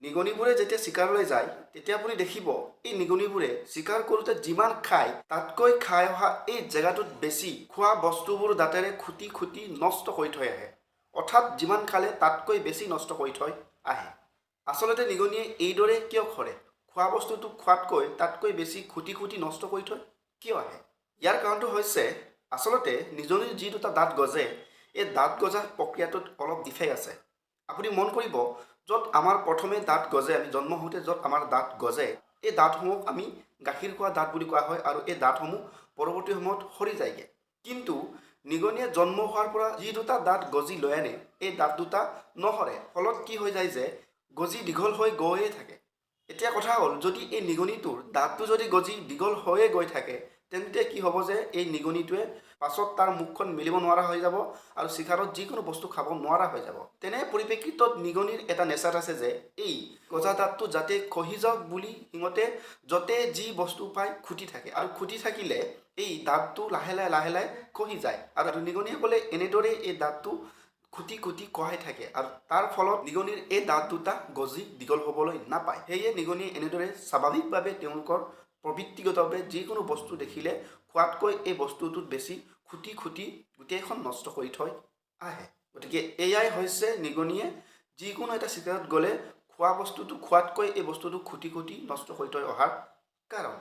নিগনিবোৰে যেতিয়া চিকাৰলৈ যায়, তেতিয়া আপুনি দেখিব এই নিগনিবোৰে চিকাৰ কৰোঁতে যিমান খায়, তাতকৈ খাই অহা এই জেগাটোত বেছি খোৱা বস্তুবোৰ দাঁতেৰে খুটি খুটি নষ্ট কৰি থৈ আহে। অৰ্থাৎ যিমান খালে তাতকৈ বেছি নষ্ট কৰি থৈ আহে। আচলতে নিগনিয়ে এইদৰে কিয় কৰে? খোৱা বস্তুটো খোৱাতকৈ তাতকৈ বেছি খুটি খুটি নষ্ট কৰি থৈ কিয় আহে? ইয়াৰ কাৰণটো হৈছে, আচলতে নিগনিৰ যি দুটা দাঁত গজে, এই দাঁত গজা প্ৰক্ৰিয়াটোত অলপ ডিফেক্ট আছে। আপুনি মন কৰিব, য'ত আমাৰ প্ৰথমে দাঁত গজে, আমি জন্ম হওঁতে য'ত আমাৰ দাঁত গজে, এই দাঁতসমূহক আমি গাখীৰ খোৱা দাঁত বুলি কোৱা হয় আৰু এই দাঁতসমূহ পৰৱৰ্তী সময়ত সৰি যায়গৈ। কিন্তু নিগনিয়ে জন্ম হোৱাৰ পৰা যি দুটা দাঁত গজি লৈ আনে, এই দাঁত দুটা নসৰে। ফলত কি হৈ যায় যে গজি দীঘল হৈ গৈয়ে থাকে। এতিয়া কথা হ'ল, যদি এই নিগনিটোৰ দাঁতটো যদি গজি দীঘল হৈয়ে গৈ থাকে, তেন্তে কি হ'ব যে এই নিগনিটোৱে পাছত তাৰ মুখখন মেলিব নোৱাৰা হৈ যাব আৰু চিকাৰত যিকোনো বস্তু খাব নোৱাৰা হৈ যাব। তেনে পৰিপ্ৰেক্ষিতত নিগনিৰ এটা নেচাৰ আছে যে এই গজা দাঁতটো যাতে খহি যাওক বুলি সিহঁতে য'তে যি বস্তু পায় খুটি থাকে আৰু খুটি থাকিলে এই দাঁতটো লাহে লাহে লাহে লাহে খহি যায়। আৰু নিগনিসকলে এনেদৰে এই দাঁতটো খুটি খুটি খহাই থাকে আৰু তাৰ ফলত নিগনিৰ এই দাঁত দুটা গজি দীঘল হ'বলৈ নাপায়। সেয়ে নিগনিয়ে এনেদৰে স্বাভাৱিকভাৱে তেওঁলোকৰ প্ৰবৃত্তিগতভাৱে যিকোনো বস্তু দেখিলে খোৱাতকৈ এই বস্তুটোত বেছি খুটি খুটি গোটেইখন নষ্ট কৰি থৈ আহে। গতিকে এয়াই হৈছে নিগনিয়ে যিকোনো এটা চিকাৰত গ'লে খোৱা বস্তুটো খোৱাতকৈ এই বস্তুটো খুটি খুটি নষ্ট কৰি থৈ অহাৰ কাৰণ।